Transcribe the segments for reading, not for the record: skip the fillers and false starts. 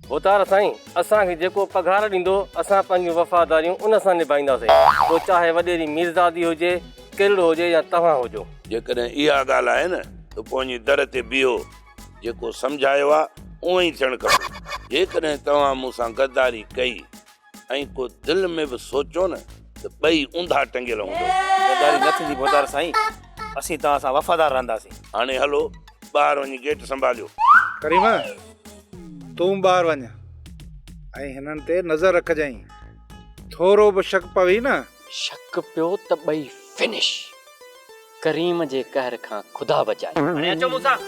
ڀوتار سائين، اسان کي جيڪو پگهار ڏيندو، اسان پنهنجون وفاداريون ان سان نڀائينداسين، پوء چاهي وڏيري ميرزادي هجي، ڪيرڙو هجي يا توهان هجو. جيڪڏهن اها ڳالهه آهي نه ته پوء وڃي در تي بيهو، جيڪو سمجهايو آ اونئن ئي ٿيڻ کپي. جيڪڏهن توهان مون سان غداري ڪئي ۽ ڪو دل ۾ به سوچو نه ته ٻئي اونڌا ٽنگيل هوندو. غداري نه ٿيندي ڀوتار سائين، اسين توهان سان وفادار رهنداسين. هاڻي هلو ٻاهر وڃي گيٽ سنڀاليو. ڪريم، تون ٻاهر وڃ ۽ هنن تي نظر رکجئين. ٿورو به شڪ پوي نه. شڪ پيو ته ٻئي فنش. ڪريم جي قهر کان خدا بچائي. هاڻي اچو مون سان.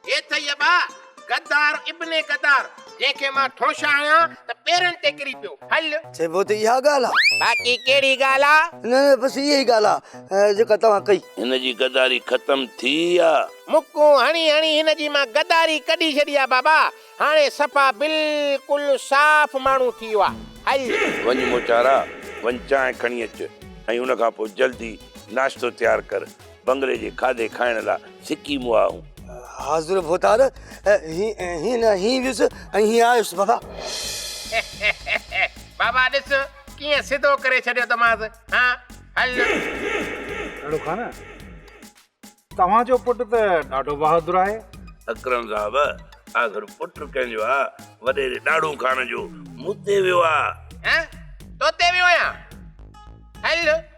هي اٿئي ابا غدار ابن غدار جنهن کي مان ٺونشا هڻيان ته پيرن تي ڪري پيو. هل. چئبو ته اها ڳالهه آ. باقي ڪهڙي ڳالهه آ؟ نه نه بس اها ئي ڳالهه آ جيڪا توهان ڪئي. هن جي غداري ختم ٿي آ. مڪون هڻي هڻي هن جي مان غداري ڪڍي ڇڏي آ بابا. هاڻي صفا بلڪل صاف ماڻهو ٿي ويو آ. هل. وڃ موچارا، وڃ چانهه کڻي اچ ۽ ان کان پوء جلدي ناشتو تيار ڪر. بنگلي جي کاڌي کائڻ لا سڪي مئا آهون. حاضر ڀوتار، هين نه هين ويس ۽ هين آيس بابا. بابا ڏس ڪيئن سڌو ڪري ڇڏيو اٿمانس. هان هل. ڏاڏو خان، توهان جو پٽ ته ڏاڍو بهادر آهي. اڪرم صاحب، آخر پٽ ڪنهن جو آ؟ وڏيري ڏاڙهون خان جو. مون تي ويو آ. هان، تو تي ويو آهيان. هل.